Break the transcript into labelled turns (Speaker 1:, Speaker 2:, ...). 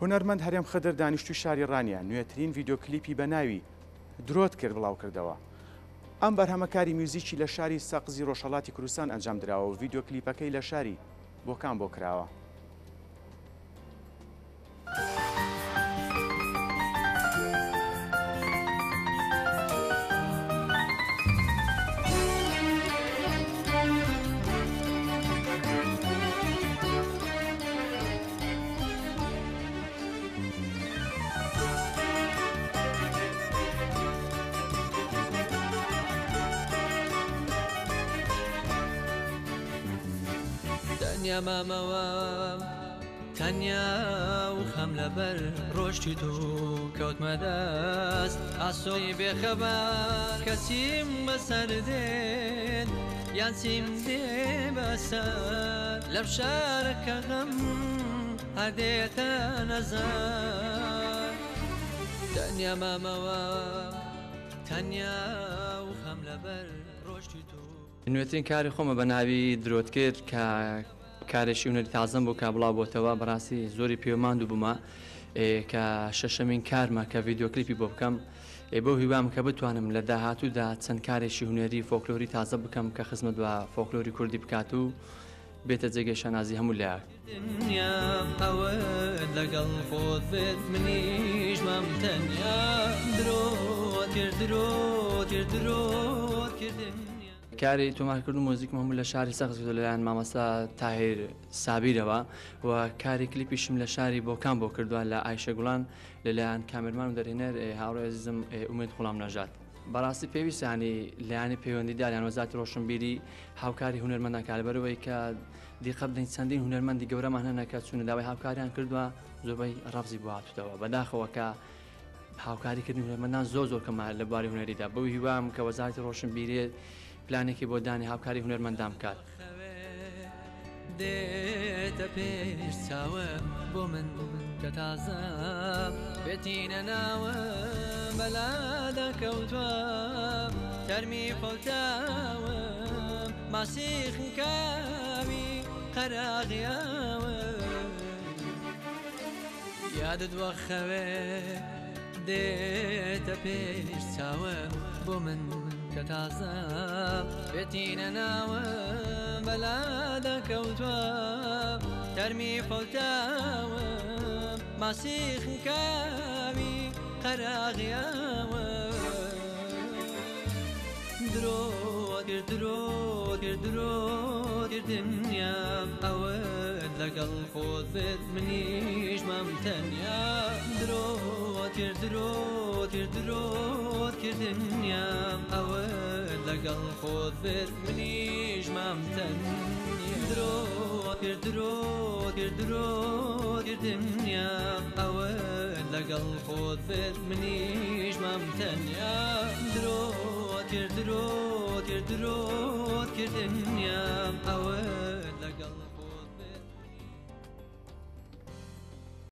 Speaker 1: هونەرمەند هەرێم خدر دانیشتووی شاری ڕانیە نوێترین ڤیدیۆ کلیپی بە ناوی، درۆت کرد، بڵاوکردەوە. ئەم بەرهەمە کاری میوزیکی لە شاری سەقزی ڕۆژهەڵاتی کوردستان ئەنجام دراوە و ڤیدیۆ کلیپەکەی لە شاری بۆکان بۆ کراوە.
Speaker 2: تەنیا مامەوە تەنیا و خەم لەبەر ڕۆشتی تو کەوتمە دەست ئاسۆی بێخەبەر کەچیم بەسەر دێت یان چیم دێ بەسەر لەم شارە کە غەم هەر دێتە نەزەر تەنیا مامەوە تەنیا و خەم لەبەر ڕۆشتی تو.
Speaker 3: نوێترین کاری خۆمە بە ناوی درۆت کرد کە کارێکی هونەری تازەم بوو کە بڵاو بۆتەوە، بەڕاستی زۆری پێوە ماندوو بوومە کە شەشەمین کارمە کە ڤیدیۆ کلیپی بۆ بکەم، بەو هیوام کە بتوانم لە داهاتوودا چەند کارێکی هونەری فۆکلۆری تازە بکەم کە خزمەت بە فۆکلۆری کوردی بکات و بێتە جێگەی شانازی هەموو لایەک.
Speaker 2: دنیا ئەوەت لەگەڵ خۆت بێت منیش مام تەنیا درۆت کرد درۆت کرد درۆت کرد دنیا.
Speaker 3: کاری تۆمارکردن و مۆزیکم هەموو لە شاری سەقز کردووە لەلایەن مامۆستا تاهیر سابیرەوە و کاری کلیپیشم لە شاری بۆکان بۆ کردووە لە ئایشە گوڵان لەلایەن کامێرمان و دەرهێنەر هاوڕێ ئەزیزم ئومێد غوڵام نەژاد. بەڕاستی پێویستە ینی لایەنی پەیوەندیدار یان وەزارەتی ڕۆشنبیری هاوکاری هونەرمەندان کار لەبەرئەوەی کە دیقە بدەین چەندین هونەرمەندی گەورەمان هەنە کە چوونە داوای هاوکاریان کردووە زۆربەی ڕەفزی بۆ هاتوتەوە بەداخەوە کە هاوکاریکردنی هونەرمەندان زۆر زۆر کەمە لە بواری هونەریدا بەو هیوام کە وەزارەتی ڕۆشنبیری پلانێکی بۆ دانی هاوکاری هونەرمەندان بکات.
Speaker 2: دێتە پێش چاوم بۆ من کە تازە بێتینە ناوم بەلادا کەوتوە تەرمی فەوتاوم ماسی خنکاوی قەراغیاوم یادت وەخەوێ دێتە پێش چاوم بۆ من کە تازە بێتینە ناوم بەلادا کەوتوە تەرمی فەوتاوم ماسی خنکاوی قەراغیاوم درۆت کرد درۆت کرد درۆت کرد دنیا ئەوەت لەگەڵ خۆت بێت منیش مام تەنیا درۆت کرد درۆت کرد درۆت کرد دنیا ئەوەت لەگەڵ خۆت بێت منیش مام تەنیا درۆت کرد درۆت کرد درۆت کرد دنیا ئەوەت لەگەڵ خۆت بێت منیش مام تەنیا درۆت کرد درۆت کرد درۆت کرد دنیا.